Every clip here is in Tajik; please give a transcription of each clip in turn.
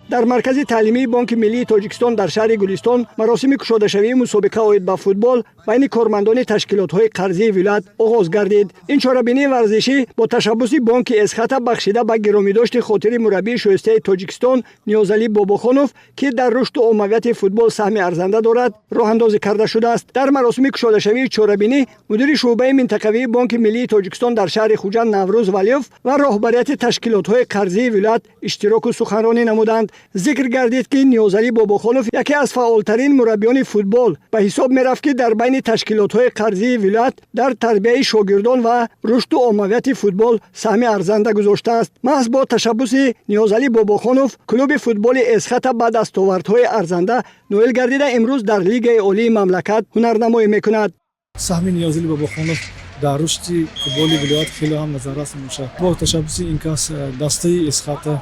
Дар маркази таълимии Бонки миллии Тоҷикистон дар шаҳри Гулистон маросими кушодашавии мусобиқа оид ба футбол байни кормандони ташкилотҳои қарзии вилоят оғоз гардид. Ин чорабинии варзишӣ бо ташаббуси бонки Эсхата бахшида ба гиромидошти хотири мураббии шоистаи Тоҷикистон Ниёзалӣ Бобохонов, ки дар рушду оммавияти футбол саҳми арзанда дорад, роҳандозӣ карда шудааст. Дар маросими кушодашавии чорабинӣ мудири шӯъбаи минтақавии Бонки миллии Тоҷикистон дар шаҳри Хуҷанд Наврӯз Валиёв ва роҳбарияти ташкилотҳои қарзии вилоят иштироку суханронӣ намуданд. Зикр гардид, ки Ниёзалӣ Бобохонов яке аз фаъолтарин мураббиёни футбол ба ҳисоб мерафт, ки дар байни ташкилотҳои қарзии вилоят дар тарбияи шогирдон ва рушду оммавияти футбол саҳми арзанда гузоштааст. Маҳз бо ташаббуси Ниёзалӣ Бобохонов клуби футболи Эсхата ба дастовардҳои арзанда ноил гардида, имрӯз дар Лигаи олии мамлакат ҳунарнамоӣ мекунад. Саҳми Ниёзалӣ Бобохонов дар рушди футболи вилоят хеле ҳам назаррас мебошад. Бо ташаббуси ин кас дастаи Эсхата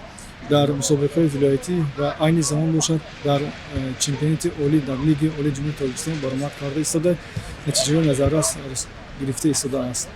дар мусобиқаҳои вилоятӣ ва айни замон бошад, дар чемпионати олӣ, дар Лигаи олии Ҷумҳурии Тоҷикистон баромад карда истода, натиҷаҳои назаррас гирифта истодааст.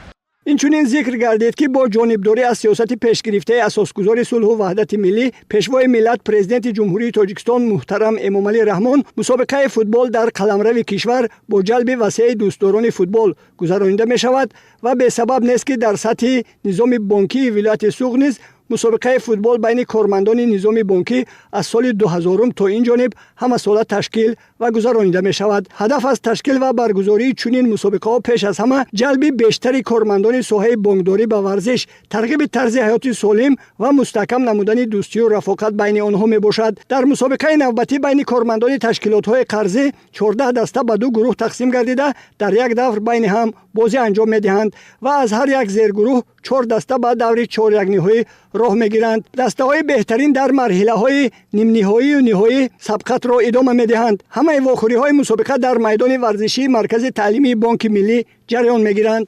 Инчунин зикр гардид, ки бо ҷонибдорӣ аз сиёсати пешгирифтаи асосгузори сулҳу ваҳдати миллӣ, Пешвои миллат, Президенти Ҷумҳурии Тоҷикистон муҳтарам Эмомалӣ Раҳмон мусобиқаи футбол дар қаламрави кишвар бо ҷалби васеи дӯстдорони футбол гузаронида мешавад ва бесабаб нест, ки дар сатҳи низоми бонкии вилояти Суғд низ мусобиқаи футбол байни кормандони низоми бонкӣ аз соли 2000-ум то ин ҷониб ҳамасола ташкил ва гузаронида мешавад. Ҳадаф аз ташкил ва баргузории чунин мусобиқаҳо пеш аз ҳама ҷалби бештари кормандони соҳаи бонкдорӣ ба варзиш, тарғиби тарзи ҳаёти солим ва мустаҳкам намудани дӯстию рафоқат байни онҳо мебошад. Дар мусобиқаи навбатӣ байни кормандони ташкилотҳои қарзӣ 14 даста ба ду гурӯҳ тақсим гардида, дар як давр байни ҳам бозӣ анҷом медиҳанд ва аз ҳар як зергурӯҳ чор даста ба даври чорякниҳоӣ роҳ мегиранд. Дастаҳои беҳтарин дар марҳилаҳои нимниҳоию ниҳоӣ сабқатро идома медиҳанд. Ҳамаи вохӯриҳои мусобиқа дар майдони варзишии маркази таълимии Бонки миллӣ ҷараён мегиранд.